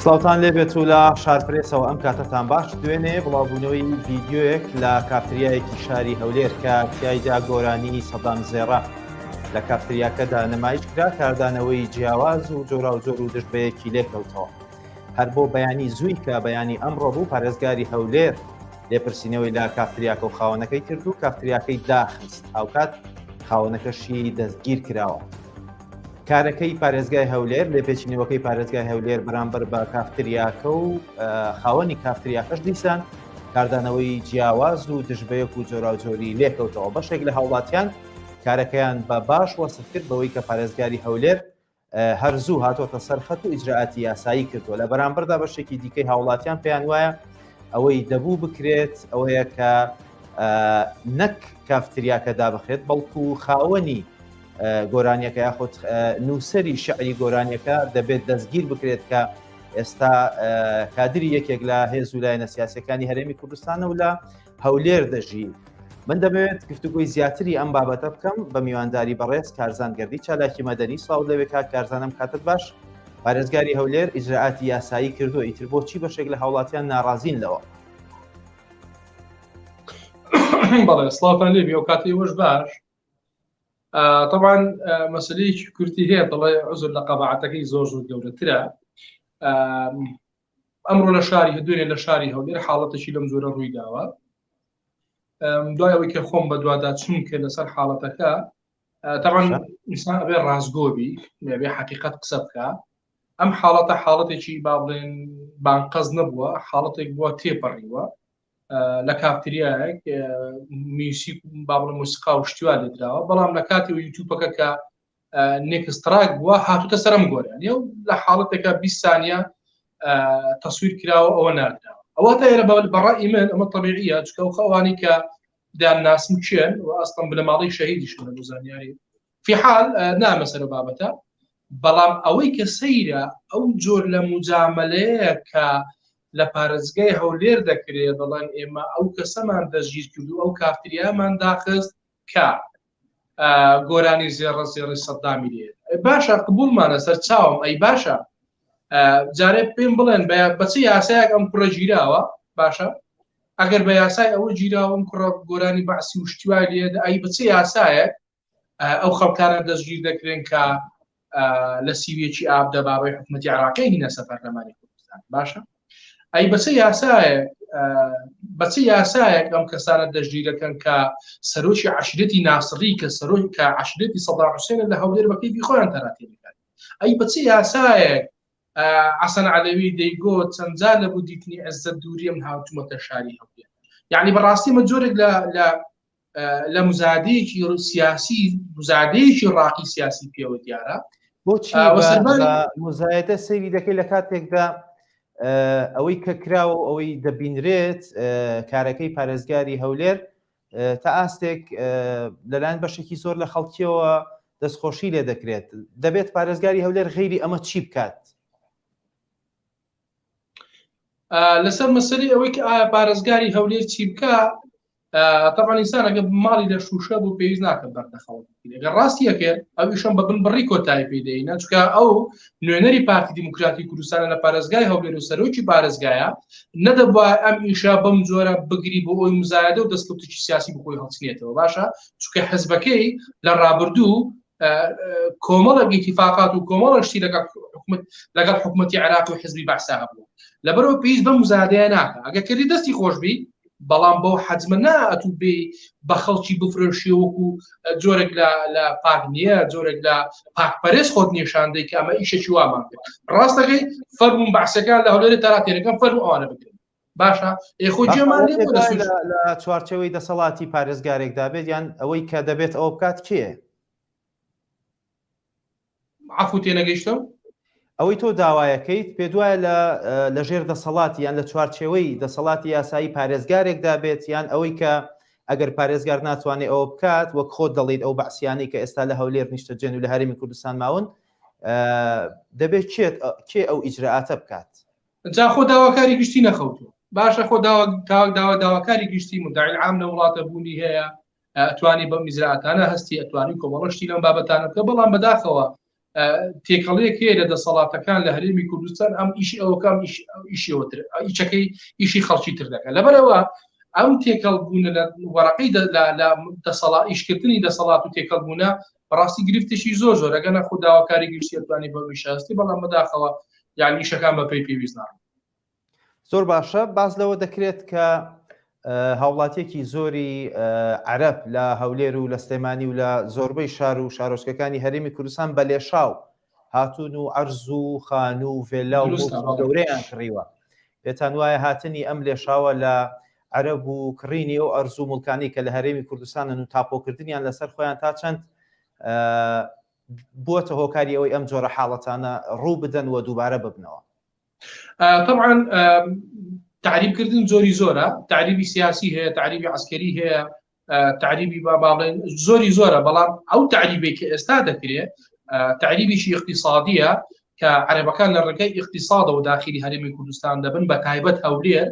سڵاوتان لێبێت و لە شارپرێسەوە ئەم کاتەتان باش دوێنێ بڵاوبوونەوەی ڤیددیوەک لە کافتریایەکی شاری هەولێر کە تیایدا گۆرانی سەدام زێڕە لە کافتریاکەدا نمایش کرا کاردانەوەی جیاواز و جۆراوجۆر و دژ بەیەکی لێکەوتەوە هەر بۆ بەیانی زووی کە بەیانی ئەمڕۆ بوو پارێزگاری هەولێر لێپرسینەوەی لە کافتریاکە و خاوەنەکەی کرد و کافتریاکەی داخست هاوکات خاوەنەکەشی دەستگیر کراوە. کارەکەی پارێزگای هەولێر لێپێچینەوەکەی پارێزگای هەولێر بەرامبەر بە کافتریاکە و خاوەنی کافتریاکەش دیسان کاردانەوەی جیاواز و دژبەیەک و جۆراوجۆری لێکەوتەوە بەشێک لە هاوڵاتیان کارەکەیان بە باش وەسف کرد بەوەی کە پارێزگاری هەولێر هەر زوو هاتۆتە سەر خەت و ئیجرائاتی یاسایی کردووە لە بەرامبەردا بەشێکی دیکەی هاوڵاتیان پێیان وایە ئەوەی دەبوو بکرێت ئەوەیە کە نەک کافتریاکە دابخرێت بەڵکو خاوەنی گۆرانیەکە یاخود نووسری شعری گۆرانیەکە دەبێت دەستگیر بکرێت کە ئێستا کادری یەکێک لە هێز و لایەنە سیاسەکانی هەرێمی کوردستانە و لە هەولێر دەژی. من دەمەوێت گفتوگۆی زیاتری ئەم بابەتە بکەم بە میوانداری بەڕێز کارزان گەردی چالاکی مەدەنی سڵاو لەوێ کاک کارزانم کاتت باش پارێزگاری هەولێر ئیجرائاتی یاسایی کردو ئیتر بۆچی بەشێک لە هاوڵاتیان ناڕازین لەوە بەڵێ سڵاوتان لێبی ئەو کاتی ئێوەش باش طبعا مەسلەیەکی کورتی هەیە دەڵێ عزر لە قەباعەتەکەی زۆر زۆر گەورەترە ئەمڕۆ لە شاری دوێنێ لە شاری هەولێر حاڵەتێکی لەم جۆرە ڕووی داوە دوای ئەوەی کە خۆم بەدوادا چون کرد لەسەر حاڵەتەکە تەبعەن ئینسان ئەبێ ڕاستگۆبی ئەبێ حەقیقەت قسە بکە ئەم حاڵەتە حاڵەتێکی با بڵێن بانقەز نەبووە حاڵەتێک بووە تێپەڕیوە لە کافتریایەک میوسیک با بڵێن مۆسیقا و شتیوا لێدراوە بەڵام لە کاتی و یوتیوبەکە کە next track بووە هاتوتە سەرم گۆرانی و لە حاڵەتێکە 20 سانیە تەسویر کراوە ئەوە ناردراوە ئەوە تا ئێرە بەڕای من ئەمە طبیعیە چکە و خەوانی کە دان ناسم کێن و ئەستم بنەماڵەی شەهیدیش لە بۆ زانیاری في حال نامە سەر بابەتە بەڵام ئەوەی کە سەیرە ئەو جۆر لە مجاملەیە کە لە پارێزگای هەولێر دەکرێت دەڵێن ئێمە ئەو کەسەمان دەستگیر کرد و ئەو کافتریامان داخست کە گۆرانی زێڕە زێڕی سەدامی لێ باشە قبولمانە سەر چاوم ئەی باشە جارێ پێم بڵێن بە چ یاسایەک ئەم کوڕە گیراوە باشە ئەگەر بە یاسای ئەوە گیراوم کوڕە گۆرانی بەعسی و شتیوای لێ ئەی بە چ یاسایەک ئەو خەڵکانە دەستگیر دەکرێن کە لە سیویەکی ئاب دەبابەی حکوومەتی عراقی هینە سەر پەرلەمانی کوردستان باشە ئەی بەچ یاسایەک بەچ یاسایەک ئەم کەسانە دەستگیرەکەن کە سەرۆکی عشرەتی ناسڕی کە سەرۆک کە عشرەتی سەدا حوسێنە لە هەولێر بە کەیفی خۆیان تەراتێنەکان ئەی بەچ یاسایەک حەسەن عەلەوی دەیگۆت چەند جار لە بوو دیتنی عزەت دووریە من هاتوومەتە شاری هەولێر یعنی بەڕاستی مە جۆرێک لە لە لە مزادەیەکی سیاسی مزادەیەکی ڕاقی سیاسی پێوە دیارە بۆچی مزایەتە سەیری دەکەی لە کاتێکدا ئەوەی کە کراوە و ئەوەی دەبینرێت کارەکەی پارێزگاری هەولێر تا ئاستێک لەلایەن بەشێکی زۆر لە خەڵکیەوە دەستخۆشی لێ دەکرێت دەبێت پارێزگاری هەولێر غیری ئەمە چی بکات لەسەر مەسەری ئەوەی کە ئایا پارێزگاری هەولێر چی بکە طبعا ئینسان ئەگە ماڵی لە شوشە بوو پێویست ناکە بەردەخەڵک ئەگەر ڕاستیەکە ئەو ئیشەم بە بن بڕی کۆتایی پێ دەینە چونکە ئەو نوێنەری پارتی دیموکراتی کوردستانە لە پارێزگای هەولێر و سەرۆکی پارێزگایە نەدەبووە ئەم ئیشە بەم جۆرە بگری بۆ ئەوی مزایدە و دەستکەوتێکی سیاسی بخۆی هەڵچنێتەوە باشە چونکە حزبەکەی لە ڕابردوو کۆمەڵێک ئیتیفاقات و کۆمەڵە شتی لەگەڵ حکومت لەگەڵ حکوومەتتی عێراق و حزبی بەعسا هەبوو لەبەرەوە پێویست بە مزادەیە ناکە ئەگە کردی دەستی خۆشببی بەڵام بەو حەجمە ناتوو بێ بە خەڵکی بفرۆشی وەکو جۆرێک لە لە پاک نییە جۆرێک لە پاکپەرێز خۆت نیشاندەی کە ئەمە ئیشێکی وامان کرد ڕاستەکەی فەرموون بەعسەکان لە هەولێری تەراتێنەکان فەرموو ئەوانە بکرێن باشە ئێ خۆ گوێمان لێ بوو لە چوارچێوەی دەسەڵاتی پارێزگارێکدا بێت یان ئەوەی کە دەبێت ئەوە بکات کێ؟ عفو تێنەگەیشتم ئەوەی تۆ داوایەکەیت پێ دوایە لە لە ژێر دەسەڵاتی یان لە چوارچێوەی دەسەڵاتی یاسایی پارێزگارێکدا بێت یان ئەوەی کە ئەگەر پارێزگار ناتوانێت ئەوە بکات وەک خۆت دەڵیت ئەو بەعسیانەی کە ئێستا لە هەولێر نیشتەجێن و لە هەرێمی کوردستان ماون دەبێت کێت کێ ئەو ئیجرائاتە بکات جا خۆ داواکاری گشتی نەخەوتووە باشە خۆ داوا داوا داواکاری گشتی مدعی العام لە وڵاتە بوونی هەیە ئەتوانی بەم ئیجرائاتانە هەستی ئەتوانی کۆمەڵە شتی لەم بابەتانە بکە بەڵام بەداخەوە. تێکەڵەیەک هەیە لە دەسەڵاتەکان لە هەرێمی کوردستان ئەم ئیشی ئەوکەم ئیشیەوەتر ئیچەکەی ئیشی خەڵکی تر دەکە لەبەرەوە ئەم تێکەڵ بوونە لە وەرەقەی لە دەسەڵات ئیشکردنی دەسەڵات و تێکەڵ بوونە بەڕاستی گرفتێکی زۆر زۆر ئەگەنە خۆ داواکاری گشتی توانی بە شاستی بەڵام بەداخەوە یعنی ئیشەکان بەپێی پێویست ناڕۆن. زۆر باشە باس لەوە دەکرێت کە هاوڵاتیەکی زۆری عەرەب لە هەولێر و لە سلێمانی و لە زۆربەی شار و شارۆچکەکانی هەرێمی کوردستان بە لێشاو هاتوون و عەرز و خانوو و ڤێلا و گەورەیان کڕیوە پێتان وایە هاتنی ئەم لێشاوە لە عەرەب و کڕینی ئەو ئەرز و مڵکانی کە لە هەرێمی کوردستانن و تاپۆکردنیان لەسەر خۆیان تا چەند بووەتە هۆکاری ئەوەی ئەم جۆرە حاڵەتانە ڕوو بدەن و دووبارە ببنەوە؟ طبعا تعریب کردن زۆری زۆرە تعریبی سیاسی هەیە تعریبی عسکەری هەیە تعریبی با باڵێن زۆری زۆرە بەڵام ئەو تعریبێک کە ئێستا دەکرێت تعریبیشی اقتصادیە کە عەرەبەکان لە ڕێگەی اقتصادەوە داخلی هەرێمی کوردستان دەبن بە تایبەت هەولێر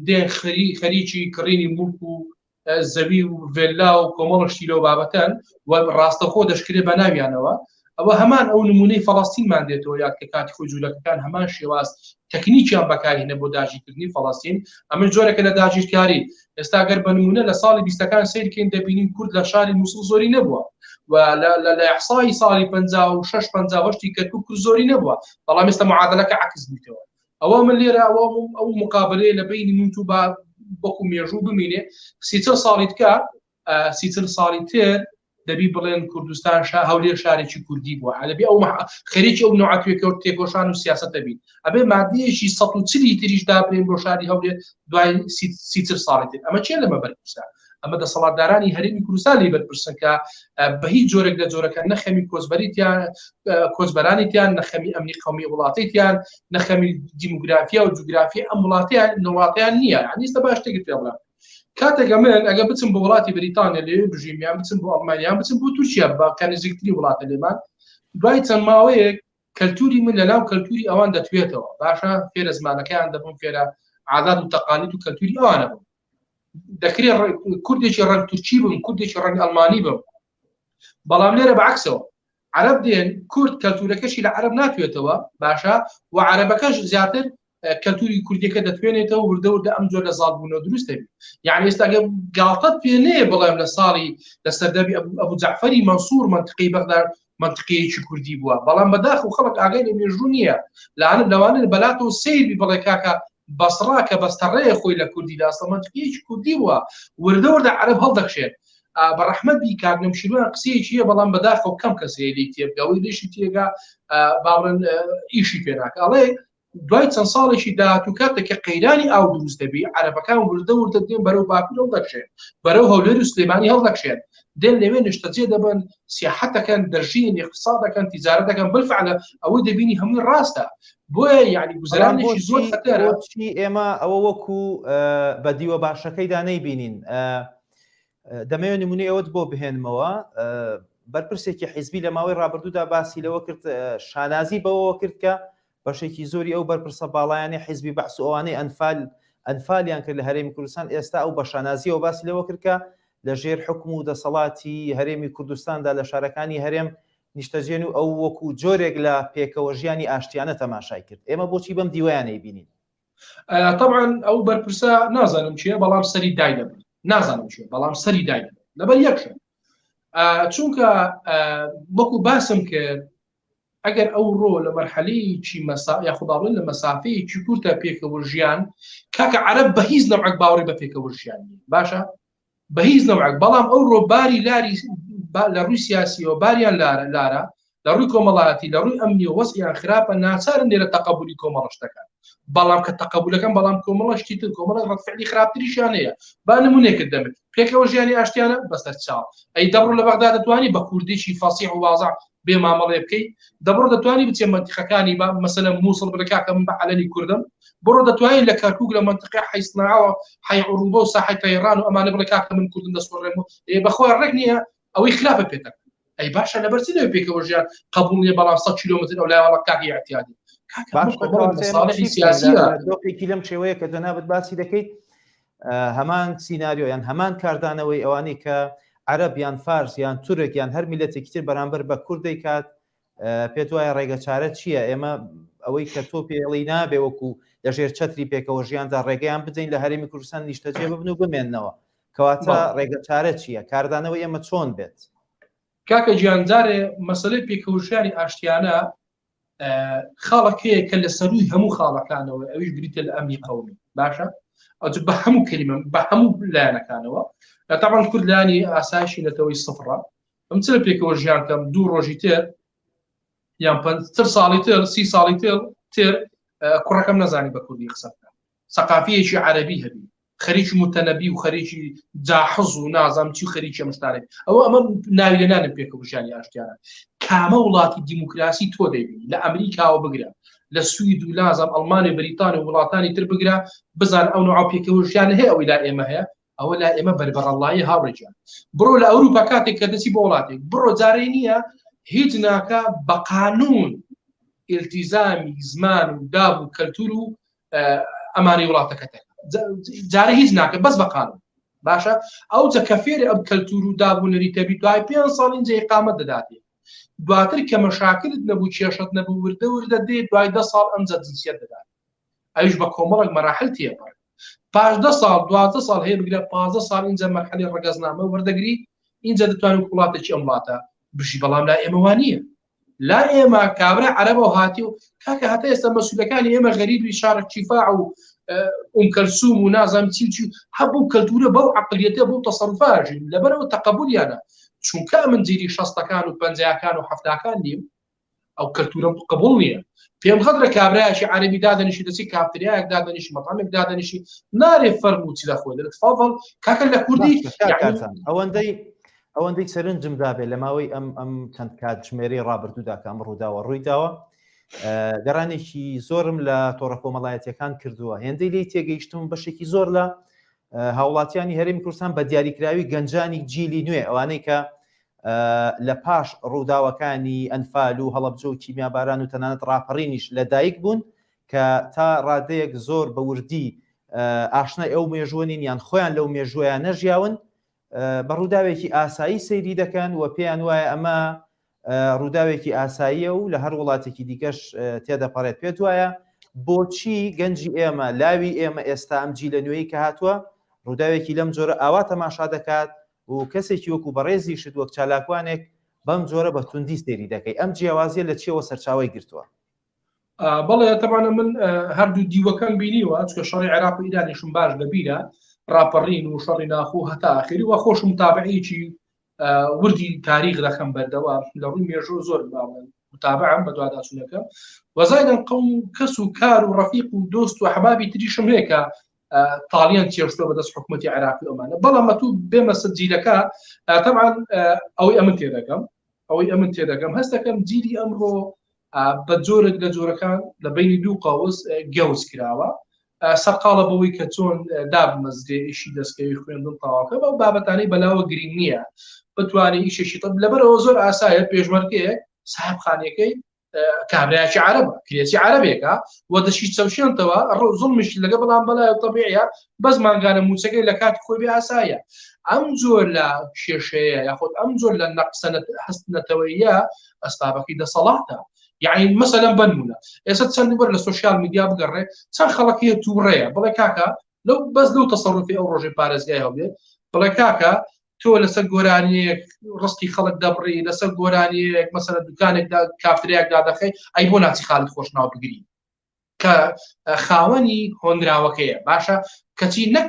دێن خەری خەریکی کڕینی موڵک و زەوی و ڤێللا و کۆمەڵە شتی لەو بابەتەن و ڕاستەخۆ دەشکرێ بە ناویانەوە ئەوە هەمان ئەو نمونەی فەڵاستینمان دێتەوە یاد کە کاتی خۆی جوولەکەکان هەمان شێواز تەکنیکیان بەکارهێنا بۆ داگیرکردنی فەڵاستین ئەمە جۆرێکە لە داگیرکاری ئێستا گەر بە نمونە لە ساڵی بیستەکان سیرکەین دەبینین کورد لە شاری مووسڵ زۆری نەبووە و لە ئەحسایی ساڵی 56 58 کەرکوک کورد زۆری نەبووە بەڵام ئێستا معادلەکە عکس بوویتەوە ئەوە من لێرە ئەوە ئەو مقابلەیە لە بینی من تو با وەکو مێژوو بمینێ سیچل ساڵی تکە سیچل ساڵی تر دەبی بڵێن کوردستان شا هەولێر شارێکی کوردی بووە ئەدەبی ئەو خەریکی ئەو نوعەتوێکەوت تێکۆشان و سیاست دەبین ئەبێ مادەیەکی 140 تریش دابنێن بۆ شاری هەولێر دوای سیچل ساڵی تر ئەمە چێ لەمە بەرپرسە ئەمە دەسەڵاتدارانی هەرێمی کوردستان لی بەرپرسن کە بە هیچ جۆرێک لە جۆرەکان نەخەمی کۆچبەریتیان کۆچبەرانیتیان نەخەمی ئەمنی قومی وڵاتیتیان نەخەمی دیموگرافیا و جوگرافی ئەم وڵاتیان نوڵاتیان نییە ئەنیستە باش شتێکی پێ بڵێم کاتێک من ئەگە بچم بۆ وڵاتی بریتانیا لێ بژیم یان بچم بۆ ئەڵمانیا بچم بۆ تورکیا بە کە نزیکتری وڵاتە لێمان دوای چەند ماوەیەک کەلتوری من لەناو کەلتوری ئەوان دەتوێتەوە باشە فێرە زمانەکەیان دەبم فێرە عادات و تەقالیت و کەلتوری ئەوانە بم دەکرێت کوردێکی ڕەنگ تورکی بم کوردێکی ڕەنگ ئەڵمانی بم بەڵام لێرە بەعکسەوە عەرەب دێن کورد کەلتورەکەشی لە عەرەب ناتوێتەوە باشە و عەرەبەکەش زیاتر کەلتوری کوردیەکە دەتوێنێتەوە وردە وردە ئەم جۆر لە زاڵبوونەوە دروست دەبێت یعنی ئێستا گە گاڵتەت پێ نەیە بڵێم لە ساڵی لە سەردەمی ئەبوو جەعفەری مەنسوور منطقی بەغدا منطقەیەکی کوردی بووە بەڵام بەداخ و خەڵک ئاگای لە مێژوو نییە لانە لەوانە بەلاتەوە سەیری بڵێ کاکە بەسڕا کە بەستەڕێ خۆی لە کوردی داستە منطقەیەکی کوردی بووە وردە وردە عەرەب هەڵدەکشێت بە ڕەحمەت بی کاک نەوشیروان قسەیەکی هەیە بەڵام بەداخەوە کەم کەس هەیە لێی تێبگا ئەوەی لێشی تێگا با بڵێن ئیشی پێ ناکا ئەڵێ دوای چەند ساڵێکی داهاتوو کاتێک کە قەیرانی ئاو دروست دەبی عەرەبەکان وردە وردە دێن بەرەو باکوور هەڵدەکشێن بەرەو هەولێر و سلێمانی هەڵدەکشێن دێن لەوێ نیشتەجێ دەبن سیاحەت دەکەن دەژین اقتصاد دەکەن تیجارە دەکەن بالفعل ئەوەی دەبینی هەمووی ڕاستە بۆیە یعنی گوزەرانێکی زۆر خەتەرە بۆچی ئێمە ئەوە وەکو بە دیوە باشەکەیدا نەیبینین دەمەوێت نمونەی ئەوەت بۆ بهێنمەوە بەرپرسێکی حیزبی لە ماوەی ڕابردوودا باسی لەوە کرد شانازی بەوەوە کرد کە بەشێکی زۆری ئەو بەرپرسە باڵایانی حیزبی بەعس و ئەوانەی ئەنفال ئەنفالیان کرد لە هەرێمی کوردستان ئێستا ئەو بە شانازیەوە باسی لەوە کرد کە لە ژێر حکم و دەسەڵاتی هەرێمی کوردستاندا لە شارەکانی هەرێم نیشتەجێن و ئەو وەکو جۆرێک لە پێکەوە ژیانی ئاشتیانە تەماشای کرد ئێمە بۆچی بەم دیوەیان نەیبینین؟ طبعا ئەو بەرپرسە نازانم چیە بەڵام سەری دای دەبرد نازانم چیە بەڵام سەری دای دەبرد لەبەر یەک شت چونکە وەکو باسم کرد ئەگەر ئەو ڕۆ لە مەرحەلەیەکی مەسا یاخود با بڵێن لە مەسافەیەکی کورتە پێکەوە ژیان کاکە عەرەب بە هیچ نەوعێک باوەڕی بە پێکەوە ژیان نییە باشە بە هیچ نەوعێک بەڵام ئەو ڕۆ باری لاری لە ڕووی سیاسیەوە باریان لارە لارە لە ڕووی کۆمەڵایەتی لە ڕووی ئەمنی وەزعیان خراپە ناچارن لێرە تەقەبولی کۆمەڵە شتەکان بەڵام کە تەقەبولەکەن بەڵام کۆمەڵە شتی تر کۆمەڵە ڕەدفعلی خراپتریشیان هەیە با نمونێکت دەمت پێکەوە ژیانی ئاشتیانە بەسەر چاو ئەی دەبڕۆ لە بەغدا دەتوانی بە کوردیی فەسیح و وازع بێ مامەڵێ بکەی دەبڕۆ دەتوانی بچێ مەنتیقەکانی بە مەسەلەن مووسڵ بڵێ کاکە من بە عەلەنی کوردم بڕۆ دەتوانین لە کەرکوک لە مەنتیقەی حەی سناعەوە حەی عروبە و ساحەی تەیران و ئەمانە بڵێ کاکە من کوردم دەسوڕێم و ئێ بەخوا ڕێک نییە ئەوەی خراپە پێتە ئەی باشە لەبەر چی لەوێ پێکەوە ژیان قبول نییە بەڵام 100 کیلۆمەتر ئەو لای وەڵا کاکی اعتیادی کاکە سیاسیە دۆخێکی لەم شێوەیە کە جەنابت باسی دەکەیت هەمان سیناریۆ یان هەمان کاردانەوەی ئەوانەی کە عەرەب یان فارس یان تورک یان هەر میلەتێکی تر بەرامبەر بە کورد دەیکات. پێت وایە ڕێگە چارە چییە؟ ئێمە ئەوەی کە تۆ پێڵی نابێ وەکو لەژێر چەتری پێکەوە ژیاندا ڕێگەیان بدەین لە هەرێمی کوردستان نیشتەجێ ببن و بمێننەوە کەواتە ڕێگە چارە چییە؟ کاردانەوەی ئێمە چۆن بێت؟ کاکە گیان جارێ مەسەلەی پێکەوەژیانی ئاشتیانە خاڵەکەیە کە لە سەروی هەموو خاڵەکانەوە ئەویش بریتە لە ئەمنی قەومی باشە ئەو بە هەموو کەلیمە بە هەموو لایەنەکانەوە تاوان کورد لانی ئاسایشی نەتەوەی سفرە ئەم چ لە پێکەوە ژیان کەم دوو ڕۆژی تر یان تر ساڵی تر سی ساڵی تر تر کوڕەکەم نەزانی بە کوردی قسە بکە سەقافیەکی عەربی هەبی خەریکی متەنەبی و خەریکی جاحز و نازام چی خەریکی ئەم شتانێک ئەوە ئەمە ناوی لە نانم پێکەوە ژیانی ئاشتیانە کامە وڵاتی دیموکراسی تۆ دەیبینی لە ئەمریکاوە بگرە لە سوید و لازم ئەڵمانی و بریتانی و وڵاتانی تر بگرە بزان ئەو نوع پێکەوە ژیان هەیە ئەوەی لا ئێمە هەیە ئەوە لا ئێمە بەربەڕەڵایی هاوڕێجان بڕۆ لە ئەوروپا کاتێک کە دەچی بۆ وڵاتێک بڕۆ جارێ نییە هیچ ناکە بە قانون التیزامی زمان و داب و کەلتور و ئەمانی وڵاتەکە جارە هیچ ناکە بەس بە قانون باشە ئەو جە کە فێری ئەم کەلتور و داب و نەریتەبی دوای پێ ساڵ اینجا ئیقامەت دەداتێ دواتر کە مەشاکلت نەبوو کێشت نەبوو وردە وردە دێ دوای دە ساڵ ئەمجا جنسیەت دەدات ئەویش بە کۆمەڵێک مەراحل تێپەڕێ پاش دە ساڵ دوازدە ساڵ هەیە بگرە پازدە ساڵ اینجا مەرحەلی ڕەگەزنامە وەردەگری اینجا دەتوانین وڵاتێکی ئەم وڵاتە بژی بەڵام لا ئێمە وانە لا ئێمە کابرا عەرەبە و هاتی و کاکە هەتا ئێستا مەسولەکانی ئێمە غەریبی شارە کیفاع و ئوم کەلسوم و نازانم چی و چی هەبوو کەلتورە بەو عقلیەتە بەو تەسەروفاژین لەبەرەوە تەقەبولیانە چونکە من جیلی شەستەکان و پەنجاکان و حەفتاکان نیم ئەو کەلتورەم قبول نییە پێم غەدرە کابرایەکی عەرەبی دادەنیشی دەچی کافتریایەک دادەنیشی مەطعمێک دادەنیشی نارێ فەرموو چی دەخۆی دەڵێت تفضل کاکە لە کوردی ئەوەندەی ئەوەندەی سەرنجم دابێ لە ماوەی ئەم ئەم چەند کاتژمێرەی ڕابردوودا کە ئەم ڕووداوە ڕووی داوە گەڕانێکی زۆرم لە تۆڕە کۆمەڵایەتیەکان کردووە هێندەی لی تێگەیشتم بەشێکی زۆر لە هاوڵاتیانی هەرێمی کوردستان بە دیاریکراوی گەنجانی جیلی نوێ ئەوانەی کە لە پاش ڕووداوەکانی ئەنفال و هەڵەبجە و کیمیاباران و تەنانەت ڕاپەڕینیش لە دایک بوون کە تا ڕادەیەک زۆر بە وردی ئاشنای ئەو مێژووە نین یان خۆیان لەو مێژووەیان نەژیاون بە ڕووداوێکی ئاسایی سەیری دەکەن و پێیان وایە ئەمە ڕووداوێکی ئاساییە و لە هەر وڵاتێکی دیکەش تێدەپەڕێت پێت وایە بۆچی گەنجی ئێمە لاوی ئێمە ئێستا ئەم جیلە نوێی کە هاتووە ڕووداوێکی لەم جۆرە ئاوا تەماشا دەکات و کەسێکی وەکو بەڕێزیشت وەک چالاکوانێک بەم جۆرە بە توندی سەیری دەکەی ئەم جیاوازیە لە چیەوە سەرچاوەی گرتووە؟ بەڵێ تەبانە من هەردوو دیوەکەم بینیوە چکە شەڕی عێراق و ئیرانیشم باش لەبیرە ڕاپەڕین و شەڕی ناخۆ هەتا ئاخری و خۆشم تابعیکی وردی تاریخ دەخەم بەردەوام لە ڕووی مێژوو زۆر باڵێن متابعم بە دواداچوونەکە وەزایدن قەوم و کەس و کار و ڕەفیق و دۆست و حەبابی تریشم هەیە کە تاڵیان چێشتوە بەدەست حکوومەتی عێراقی ئەمانە بەڵام ئەتوو بێمە سەر جیلەکە تەبعا ئەوەی ئەمن تێدەگەم ئەوەی ئەمن تێدەگەم هەست دەکەم جیلی ئەمڕۆ بە جۆرێک لە جۆرەکان لە بینی دوو قەوس گەوز کراوە سەرقاڵە بەوەی کە چۆن دابمەزرێ ئیشی دەستکەوی خوێندن تەواوکە بەو بابەتانەی بەلاوە گرنگ نییە بتوانێت ئیشێکی طب لەبەرەوە زۆر ئاسایە پێشمەرگەیەک ساحب خانەکەی کابراایکی عرب کرێچی عربێکە و دەشی چەوشێنتەوە زڵمیش لەگە بەڵام بەلای طبیعە بەس مانگانە موچەکەی لە کاتی خۆی بێ ئاسایە ئەم جۆر لە کێشەیە یاخود ئەم جۆر لە نەقسە هەست نەتەوەیە ئەسبابەکەی دەسەڵاتە یعنی مەسەلەن بنمونە ئێستا چەند وەر لە سوسیال میدیا بگەڕێ چەند خەڵکی تووڕەیە بڵێ کاکە لەو بەس لەو تەسەڕفی ئەو ڕۆژەی پارێزگای هەولێر بڵێ کاکە تۆ لەسەر گۆرانیەک ڕستی خەڵک دەبڕی لەسەر گۆرانیەک مەسەلە دوکانێکدا کافتریاک دادەخەی ئەی بۆ ناچی خالد خۆشناو بگری کە خاوەنی هۆنراوەکەیە باشە کەچی نەک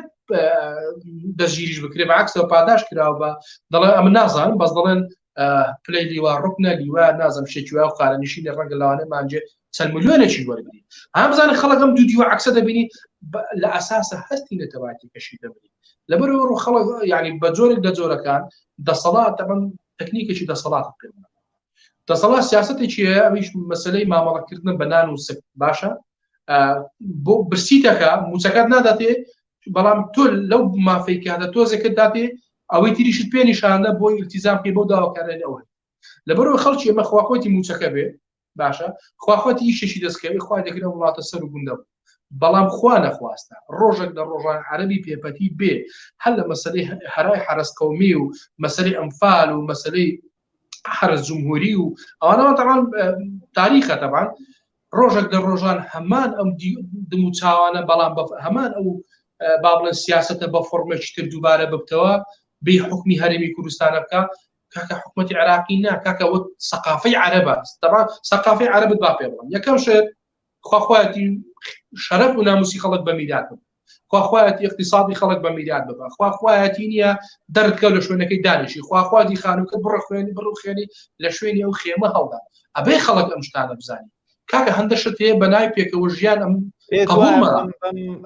دەستگیریش بکرێ بەعکسەوە پاداش کراوە بە دەڵێ ئەمە نازانم بەس دەڵێن پلەی لیوا ڕوکنە لیوا نازم شتێکی وا و خانەنشینی ڕەنگە لەوانەیە مانجێ چەند ملیۆنێکی وەرگری هەمزانە خەڵک ئەم دوو دیوە عکسە دەبینی لە ئەساسە هەستی نەتەواتی کەشی دەبینی لەبەرەوە ڕوو خەڵک یعنی بە جۆرێک لە جۆرەکان دەسەڵات ئەمە تەکنیکێکی دەسەڵات پێ دەسەڵات سیاستێکی هەیە ئەویش مەسلەی مامەڵەکردن بە نان و سک باشە بۆ برسیتەکە موچەکەت ناداتێ بەڵام تۆ لەو مافەی کە هەتە تۆزێکت داتێ ئەوەی تریشت پێ نیشاندە بۆ ئیلتیزام بکەی بەو داواکارانەی ئەوە لەبەرەوە خەڵکی ئێمە خواخۆتی موچەکە بێ باشە خواخۆتی ئیشێکی دەستکەوی خوا دەکرێت وڵاتە سەر و گوندە بوو بەڵام خوا نەخواستە ڕۆژێک لە ڕۆژان عەربی پێپەتی بێ هەر لە مەسلەی هەرای حەرەس قەومی و مەسلەی ئەمفال و مەسلەی. حرس جمهوری و ئەوانەوە تەمان تاریخە تەمان ڕۆژێک لە ڕۆژان هەمان ئەم دم و چاوانە بەڵام هەمان ئەو با بڵێن سیاستە بە فۆرمێکی تر دووبارە ببتەوە بێ حکمی هەرێمی کوردستانە بکە کاکە حکوومەتتی عراقی نا کاکە وەک سەقافەی عەرەبە تەبا سەقافەی عەرەبت با پێ بڵم یەکەم شت خواخوایەتی شەرەف و ناموسی خەڵک بە میرات ببە خواخوایەتی اقتصادی خەڵک بە میرات ببە خواخوایەتی نییە دەرکە لە شوێنەکەی دانیشی خواخوادی خانووکە بڕە خوێنی بڕ خوێنی لە شوێنی ئەو خێمە هەڵدا ئەبێ خەڵک ئەم شتانە بزانانی کاکە هەندە شت هەیە بە ناوی پێکەوە ژیان ئەم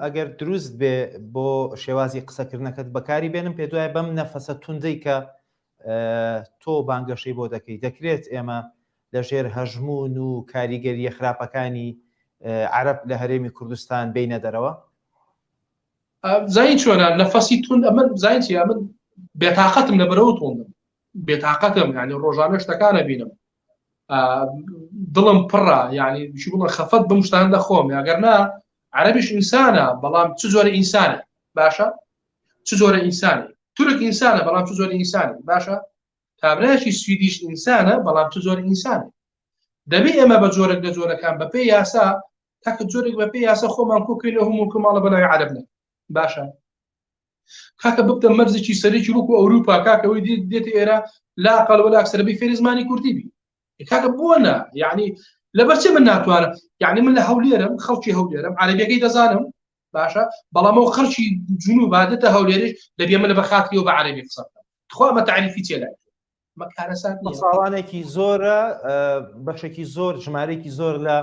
ئەگەر دروست بێ بۆ شێوازی قسەکردنەکەت بەکاری بێنم پێ دوای بەم نەفەسە توندەی کە تۆ بانگەشەی بۆ دەکەی دەکرێت ئێمە لەژێر هەژموون و کاریگەرییە خراپەکانی عەرەب لە هەرێمی کوردستان بێینە دەرەوە؟ زانی چۆنە نەفەسی توند ئەمن زانی چیە ئەمن بێتاقەتم لەبەرەوە توندم بێتاقەتم یعنی ڕۆژانە شتەکانە بینم دڵم پڕە یعنی چی بڵێ خەفەت بەم شتان دەخۆم ئەگەر نا عەرەبیش ئینسانە بەڵام چ جۆرە ئینسانە باشە چ جۆرە ئینسانی تورک ئینسانە بەڵام چ جۆرە ئینسانی باشە کابرایەکی سویدیش ئینسانە بەڵام چ جۆرە ئینسانی دەبێ ئێمە بە جۆرێک لە جۆرەکان بەپێ یاسا تاکە جۆرێک بەپێ یاسا خۆمان کۆکەینەوە هەموو کۆماڵە بەناوی عەرەب نە باشە کاکە ببتە مەرزێکی سەرێکی وەکو ئەوروپا کاکەەوەی دێتە ئێرە لا قەل ولا ئەکسەرەبی فێری زمانی کوردی بی کاکە بۆ نا یعنی لەبەر چی من ناتوانم یعنی من لە هەولێرم خەڵکی هەولێرم عەرەبیەکەی دەزانم باشە بەڵام ئەو خەڵکی جنوب بادێتە هەولێریش دەبێ من بە خاتریەوە بە عەرەبی قسە بکەم تخوا ئەمە تعریفی چیە لای ئەمە کارەسات نییە ساڵانێکی زۆرە بەشێکی زۆر ژمارەیەکی زۆر لە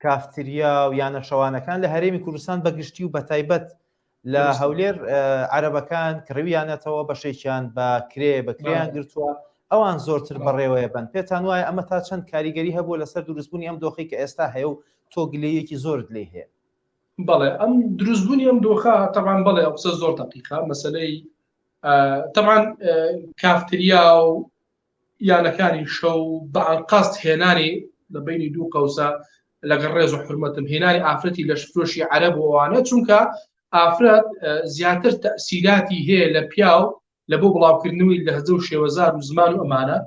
کافتریا و یانە شەوانەکان لە هەرێمی کوردستان بەگشتی و بەتایبەت لە هەولێر عەرەبەکان کڕیویانەتەوە بەشێکیان بە کرێ بە کرێیان گرتووە ئەوان زۆرتر بەڕێوەیە بن پێتان وایە ئەمە تا چەند کاریگەری هەبووە لەسەر دروستبوونی ئەم دۆخی کە ئێستا هەیە و تۆ گلەیەکی زۆرت لێ هەیە بەڵێ ئەم دروستبوونی ئەم دۆخە تەبان بەڵێ ئەو قسە زۆر دقیقە مەسلەی تەبان کافتریا و یانەکانی شەو بە ئەنقەست هێنانی لە بینی دوو قەوسە لەگەڵ ڕێز و حرمەتم هێنانی ئافرەتی لەشفرۆشی عەرەب و ئەوانە چونکە ئافرەت زیاتر تەسیلاتی هەیە لە پیاو لە بۆ بڵاوکردنەوەی لەهجە و شێوەزار و زمان و ئەمانە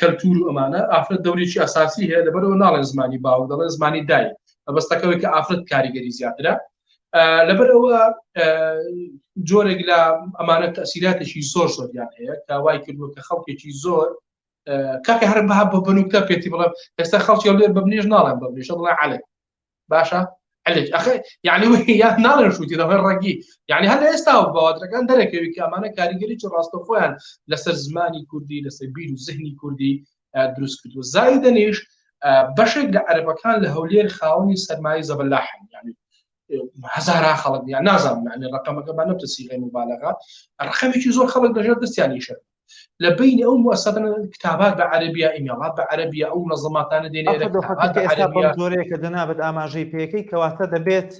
کەلتور و ئەمانە ئافرەت دەورێکی ئەساسی هەیە لەبەرەوە ناڵێن زمانی باوک دەڵێن زمانی دایک مەبەستەکەەوەی کە ئافرەت کاریگەری زیاترە لەبەرئەوە جۆرێک لە ئەمانە تەسیراتێکی زۆر زۆریان هەیە کە وای کردووە کە خەڵکێکی زۆر کاکە هەر بە بە بنوکتە پێتی بڵێم ئێستا خەڵکی لێ بە منیش ناڵێم بە منیش دەڵێ عەلێک باشە عەلێک ئەخێ یعنی یا ناڵێن شوتی دەڵێ ڕەنگی یعنی هەر لە ئێستا بەوادرەکان دەرەکەوی کە ئەمانە کاریگەریی ڕاستەخۆیان لەسەر زمانی کوردی لەسەر بیر و زهنی کوردی دروست کردو زایدەنیش بەشێک لە عەرەبەکان لە هەولێر خاوەنی سەرمایەی زەبەلاحن یعنی هەزارا خەڵک یان نازانم یعنی ڕقەمەکە بە نەبتە سیغەی مبالغە ڕقەمێکی زۆر خەڵک لەژێر دەستیان ئیشە لە بینی ئەو موسساتانە کتابات بە عەربیە ئیمێڵات بە عەربیە ئەو منەظەماتانە دێنێ جۆرەیە کە جەنابەت ئاماژەی پێەکەی کەواتە دەبێت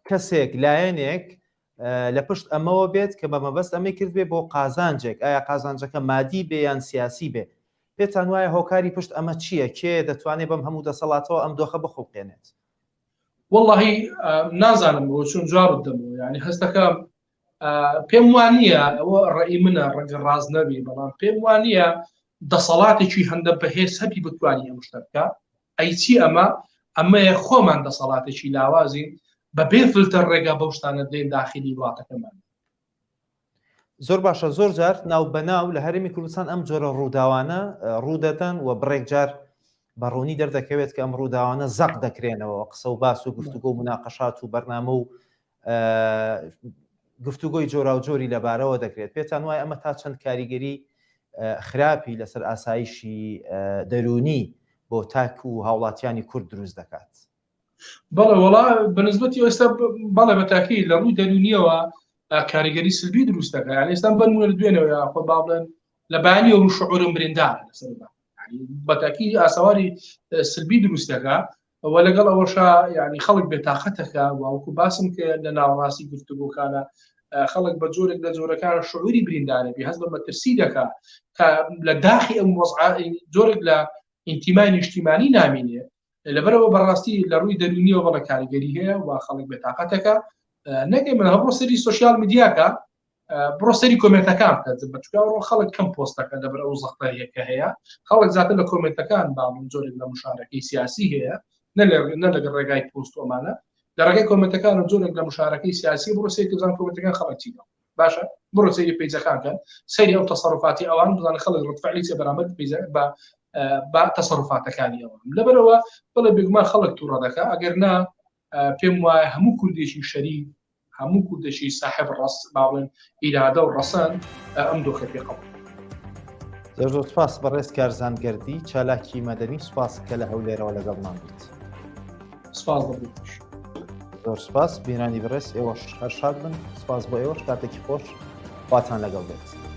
کەسێک لایەنێک لە پشت ئەمەوە بێت کە بە مەبەست ئەمەی کردبێ بۆ قازانجێک، ئایا قازانجەکە مادی بێ یان سیاسی بێ؟ پێتان وایە هۆکاری پشت ئەمە چییە؟ کێ دەتوانێ بەم هەموو دەسەڵاتەوە ئەم دۆخە بخوڵقێنێت؟ وەڵاهی نازانم بۆ چۆن جوابت دەمەوە یعنی هەستەکەم پێم وانییە ئەوە ڕێی منە ڕەنگە ڕاست نەبی بەڵام پێم وانییە دەسەڵاتێکی هەندە بەهێز هەبی بتوانانی ئەم شتە بکە ئەی چی ئەمە؟ ئەمەیە خۆمان دەسەڵاتێکی لاوازین بە بێ فلتەر ڕێگا بەو شتانە دێن داخلی وڵاتەکەمان. زۆر باشە زۆر جار ناو بەناو لە هەرێمی کوردستان ئەم جۆرە ڕووداوانە ڕوودەدەن و بڕێک جار بە ڕوونی دەردەکەوێت کە ئەم ڕووداوانە زەق دەکرێنەوە قسە و باس و گفتوگۆ و مناقەشات و بەرنامە و گفتوگۆی جۆراوجۆری لەبارەوە دەکرێت پێتان وایە ئەمە تا چەند کاریگەری خراپی لەسەر ئاسایشی دەروونی بۆ تاک و هاوڵاتیانی کورد دروست دەکات؟ بەڵێ وەڵا بەنسبەتی ئێستا بەڵێ بەتاکی لە ڕووی دەروونیەوە کاریگەری سلبی دروست دەکات یعنی ئێستا بەنمونە لە دوێنەوە یاخۆ با بڵێن لە بەیانی ڕوو شعورم بریندارە لەسەر بەتاکی ئاسەواری سلبی دروست دەکا و لەگەڵ ئەوەشا یعنی خەڵک بێتاقەتەکە واوەکو باسم کرد لە ناوەڕاستی گفتوگۆکانە خەڵک بە جۆرێک لە جۆرەکان شعوری بریندارە بی هەست بە مەترسی دەکا کە لە داخی ئەم وەزع جۆرێک لە ئینتیمای نیشتیمانی نامینێ لەبەرەوە بەڕاستی لە ڕووی دەرونیەوە بەڵە کاریگەری هەیە و خەڵک بێتاقەتەکە نەگەی من هەموو سەری سوسیال میدیاکە. بڕۆ سەری کۆمێنتەکان بکە بەچکە ڕۆ خەڵک کەم پۆستەکە لەبەر ئەو زەختەیەکە هەیە خەڵک زیاتر لە کۆمێنتەکان باڵم جۆرێک لە مشارەکەی سیاسی هەیە نە لەگەڵ ڕێگای پۆست ئەمانە لە ڕێگەی کۆمێنتەکان و جۆرێک لە مشارەکەی سیاسی بڕۆ سەیری بزان کۆمێنتەکان خەڵک چی دەڵێن باشە بڕۆ سەیری پەیجەکان کەن سەیری ئەو تەسەروفاتی ئەوان بزانە خەڵک ڕەد فعلی چیە بەرامبەر پەیجە بە بە تەسەروفاتەکانی ئەوان لەبەرەوە بڵێ بێگومان خەڵک تووڕە دەکا ئەگەر نا پێم وایە هەموو کوردێکی شەریف هەموو کوردێکی ساحب ڕەس با بڵێن ئیرادە و ڕەسەن ئەم دۆخە پێ قبوڵ زۆر زۆر سپاس بەڕێز کارزان گەردی چالاکی مەدەنی سپاس کە لە هەولێرەوە لەگەڵمان بیت سپاس دەبێت زۆر سپاس بینانی بەڕێز ئێوەش هەر شاد بن سپاس بۆ ئێوەش کاتێکی خۆش خواتان لەگەڵ بێت.